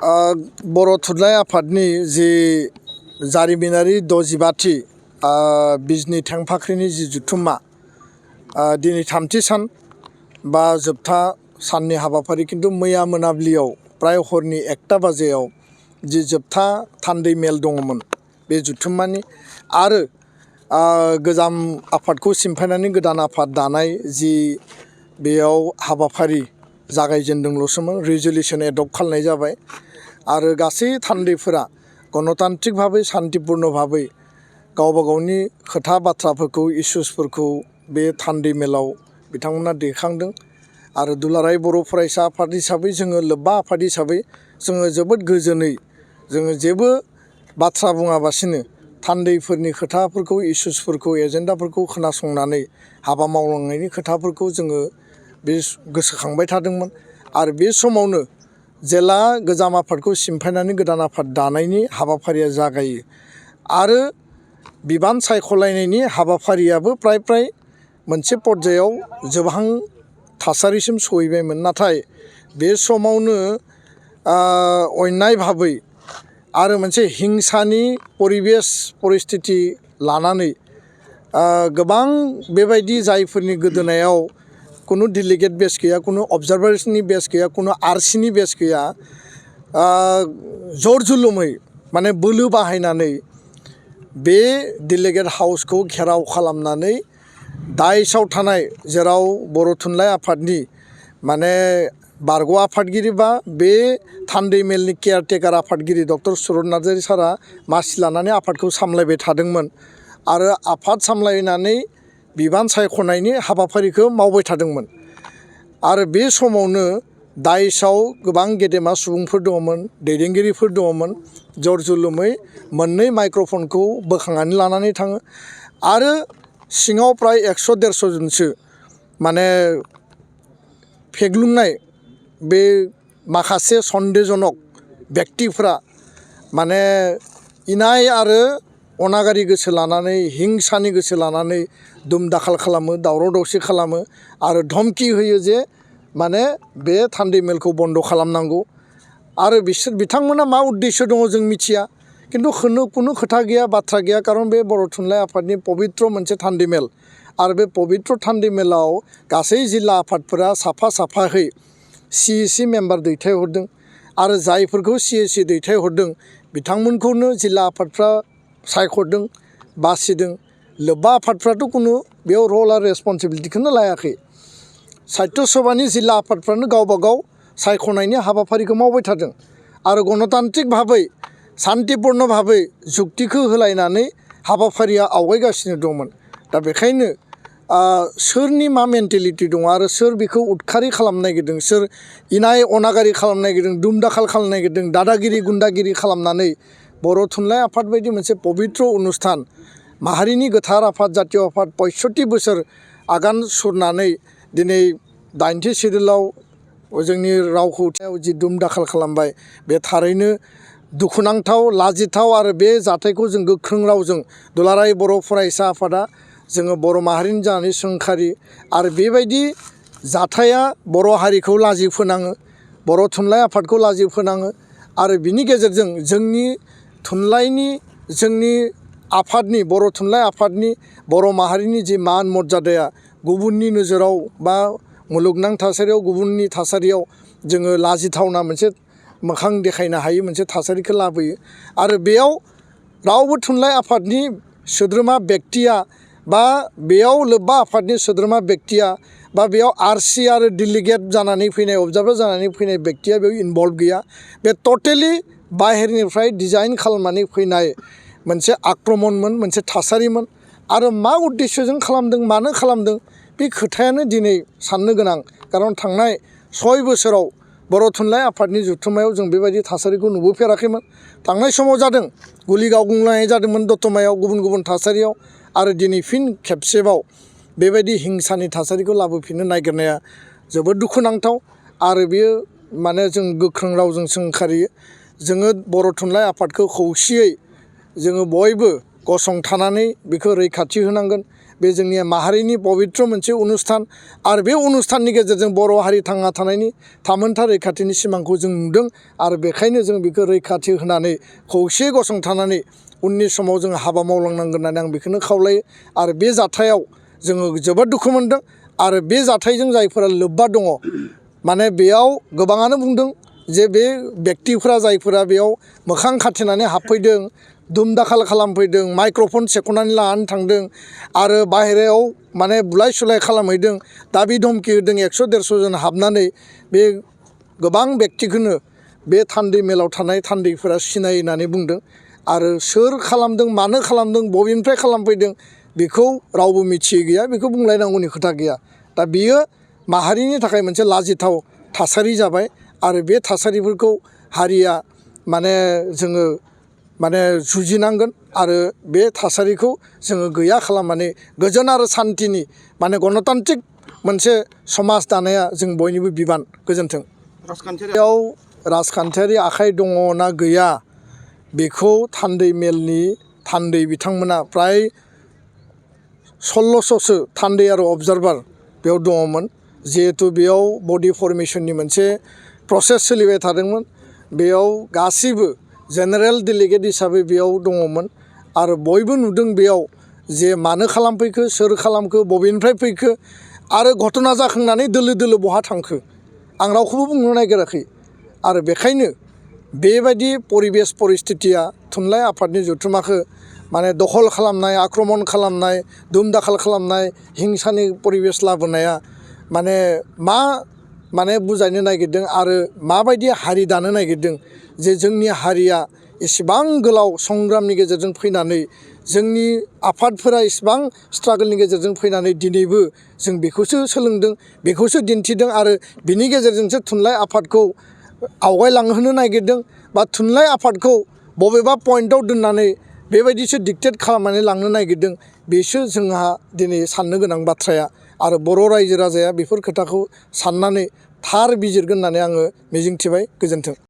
बर' थुनलाइ आफादनि जि जारिमिनारि 65थि बिजनि थेंफाख्रिनि जि जथुम्मा दिनै थामथि सान बा जोबथा साननि हाबाफारि खिन्थु मैया मोनाबिलियाव प्राय हरनि 1टा बाजियाव जि जोबथा थान्दै मेल दङमोन बे जथुम्मानि आरो गोजाम आफादखौ सिमफायनानै गोदान आफाद दानाय जि बेयाव हाबाफारि जागायजेनदोंल'सोमोन रिजलिउसन एडप्ट खालामनाय जाबाय आरो गासै थान्दैफोरा गणतान्त्रिक भाबै शान्तिपूर्ण भाबै गावबा गावनि खोथा बाथ्राफोरखौ इसुसफोरखौ बे थान्दै मेलाव बिथांमोना दैखांदों आरो दुलाराय बर' फरायसा आफाद हिसाबै जोङो लोब्बा आफाद हिसाबै जोङो जोबोद गोजोनै जोङो जेबो बाथ्रा बुङाबासिनो थान्दैफोरनि खोथाफोरखौ इसुसफोरखौ एजेन्डाफोरखौ खोनासंनानै हाबा मावलांनायनि खोथाफोरखौ जोङो बे गोसोखांबाय थादोंमोन आरो बे समावनो जेला गोजाम आफादखौ सिमफायनानै गोदान आफाद दानायनि हाबाफारिया जागायो आरो बिबान सायख'लायनायनि हाबाफारियाबो प्राय मोनसे पर्यायाव जोबहां थासारिसिम सहैबायमोन नाथाय बे समावनो अन्याय भाबै आरो मोनसे हिंसानि परिबेस परिस्थिति लानानै गोबां बेबायदि जायफोरनि गोदोनायाव कुनु डेलिगेट बेस गैया कुनु अबजारभार्सनि बेस गैया कुनु आरसिनि बेस गैया जर जुलुमै माने बोलो बाहायनानै बे डेलिगेट हाउसखौ घेराव खालामनानै दाइसआव थानाय जेराव बर' थुनलाइ आफादनि माने बारग' आफादगिरि बा बे थान्दै मेलनि केयारटेकार आफादगिरि डक्टर सुरत नार्जारि सारा मासि लानानै आफादखौ सामलायबाय थादोंमोन आरो आफाद सामलायनानै बिबान सायख'नायनि हाबाफारिखौ मावबाय थादोंमोन आरो बे समावनो दाइसआव गोबां गेदेमा सुबुंफोर दङमोन दैदेनगिरिफोर दङमोन जर जुलुमै मोननै माइक्र'फनखौ बोखांनानै लानानै थाङो आरो सिङाव प्राय 100-150 जनसो माने फेग्लुंनाय बे माखासे सन्देहजनक व्यक्तिफ्रा माने इनाय आरो अनागारि गोसो लानानै हिंसानि गोसो लानानै दुम दाखाल खालामो दावराव दावसि खालामो आरो धमकि होयो जे माने बे थान्दै मेलखौ बन्द' खालामनांगौ आरो बिथांमोना मा उद्देश्य दङ जों मिथिया खिन्थु कुनु खोथा गैया बाथ्रा गैया खारन बे बर' थुनलाइ आफादनि पबित्र मोनसे थान्दै मेल आरो बे पबित्र थान्दै मेलाव गासै जिल्ला आफादफोरा साफा साफायै CEC मेम्बार दैथायहरदों आरो जायफोरखौ CEC दैथायहरदों बिथांमोनखौनो जिल्ला आफादफ्रा सायख'दों बासिदों लोब्बा आफादफ्राथ' कुनु बेयाव रल आरो रेसपन्सिबिलिटिखौनो लायाखै साहित्य सभानि जिल्ला आफादफ्रानो गावबा गाव सायख'नायनि हाबाफारिखौ मावबाय थादों आरो गणतान्त्रिक भाबै शान्तिपूर्ण भाबै जुक्तिखौ होलायनानै हाबाफारिया आवगायगासिनो दंमोन दा बेखायनो सोरनि मा मेन्टेलिटि दङ आरो सोर बेखौ उदखारि खालामनो नागिरदों सोर इनाय अनागारि खालामनो नागिरदों दुम दाखाल खालामनो नागिरदों दादागिरि गुन्दागिरि खालामनानै बर' थुनलाइ आफाद बायदि मोनसे पबित्र अनुस्थान माहारिनि गोथार आफाद जातीय आफाद 65 बोसोर आगान सुरनानै दिनै 80थि सिडुलाव जोंनि रावखौ जि दुम दाखाल खालामबाय बे थारैनो दुखुनांथाव लाजिथाव आरो बे जाथायखौ जों गोख्रों रावजों दुलाराय बर' फरायसा आफादा जोङो बर' माहारिनि जानानै सोंखारि आरो बेबायदि जाथाया बर' हारिखौ लाजि फोनाङो बर' थुनलाइ आफादखौ लाजि फोनाङो आरो बिनि गेजेरजों जोंनि थुनलाइनि जोंनि आफादनि बर' थुनलाइ आफादनि बर' माहारिनि जि मान मर्यादाया गुबुननि नोजोराव बा मुलुगनां थासारियाव गुबुननि थासारियाव जोङो लाजिथावना मोनसे मोखां देखायनो हायै मोनसे थासारिखौ लाबोयो आरो बेयाव रावबो थुनलाइ आफादनि सोद्रोमा व्यक्तिया बा बेयाव लोब्बा आफादनि सोद्रोमा व्यक्तिया बा बेयाव आरसि आरो डेलिगेट जानानै फैनाय अबजार्भार जानानै फैनाय व्यक्तिया बेयाव इनभल्भ गैया बे टटेलि बाहेरनिफ्राय डिजाइन खालामनानै फैनाय मोनसे आक्रमनमोन मोनसे थासारिमोन आरो मा उद्देश्यजों खालामदों मानो खालामदों बे खोथायानो दिनै साननो गोनां खारन थांनाय 6 बोसोराव बर' थुनलाइ आफादनि जथुम्मायाव जों बेबायदि थासारिखौ नुबोफेराखैमोन थांनाय समाव जादों गुलि गावग्लुंनाय जादोंमोन दतमायाव गुबुन थासारियाव आरो दिनै फिन खेबसेबाव बेबायदि हिंसानि थासारिखौ लाबोफिननो नागिरनाया जोबोद दुखुनांथाव आरो बेयो माने जों गोख्रों रावजों सोंखारियो जोङो बर' थुनलाइ आफादखौ खौसेयै जोङो बयबो गसंथानानै बेखौ रैखाथि होनांगोन बे जोंनि माहारिनि पबित्र मोनसे अनुस्थान आरो बे अनुस्थाननि गेजेरजों बर' हारि थांना थानायनि थामोनथा रैखाथिनि सिमांखौ जों नुदों आरो बेखायनो जों बेखौ रैखाथि होनानै खौसे गसंथानानै उननि समाव जों हाबा मावलांनांगोन होननानै आं बेखौनो खावलायो आरो बे जाथायाव जोङो जोबोद दुखु मोनदों आरो बे जाथायजों जायफोरा लोब्बा दङ माने बेयाव गोबाङानो बुंदों जे बे व्यक्तिफोरा जायफोरा बेयाव मोखां खाथेनानै हाबफैदों दुम-दाखाल खालामफैदों माइक्र'फन सेख'नानै लानानै थांदों आरो बाहेरायाव माने बुलाय सुलाय खालामहैदों दाबि धमखि होदों 100-150 जन हाबनानै बे गोबां व्यक्तिखौनो बे थान्दै मेलाव थानाय थान्दैफोरा सिनायो होननानै बुंदों आरो सोर खालामदों मानो खालामदों बबेनिफ्राय खालामफैदों बेखौ रावबो मिथियै गैया बेखौ बुंलायनांगौनि खोथा गैया दा बियो माहारिनि थाखाय मोनसे लाजिथाव थासारि जाबाय आरो बे थासारिफोरखौ हारिया माने जोङो माने जुजिनांगोन आरो बे थासारिखौ जोङो गैया खालामनानै गोजोन आरो सान्थिनि माने गणतान्त्रिक मोनसे समाज दानाया जों बयनिबो बिबान गोजोन्थों। बेयाव राजखान्थियारि आखाइ दङ ना गैया बेखौ थान्दै मेलनि थान्दै बिथांमोना प्राय 1600सो थान्दै आरो अबजारभार बेयाव दङमोन जिहेथु बेयाव बडि फर्मेशननि मोनसे प्रसेस सोलिबाय थादोंमोन बेयाव गासैबो जेनेरेल डेलिगेट हिसाबै बेयाव दङमोन आरो बयबो नुदों बेयाव जे मानो खालामफैखो सोर खालामखो बबेनिफ्राय फैखो आरो घटना जाखांनानै दोलो दोलो बहा थांखो आं रावखौबो बुंनो नागिराखै आरो बेखायनो बेबायदि परिबेस परिस्थितिया थुनलाइ आफादनि जथुम्माखौ माने दखल खालामनाय आक्रमन खालामनाय दुम-दाखाल खालामनाय हिंसानि परिबेस लाबोनाया माने मा माने बुजायनो नागिरदों आरो माबायदि हारि दानो नागिरदों जे जोंनि हारिया इसेबां गोलाव संग्रामनि गेजेरजों फैनानै जोंनि आफादफोरा इसेबां स्ट्रागोलनि गेजेरजों फैनानै दिनैबो जों बेखौसो सोलोंदों बेखौसो दिन्थिदों आरो बिनि गेजेरजोंसो थुनलाइ आफादखौ आवगायलांहोनो नागिरदों बा थुनलाइ आफादखौ बबेबा पइन्टआव दोननानै बेबायदिसो डिक्टेट खालामनानै लांनो नागिरदों बेसो जोंहा दिनै साननो गोनां बाथ्राया आरो बर' रायजो राजाया बेफोर खोथाखौ साननानै थार बिजिरगोन होननानै आङो मिजिंथिबाय गोजोन्थों।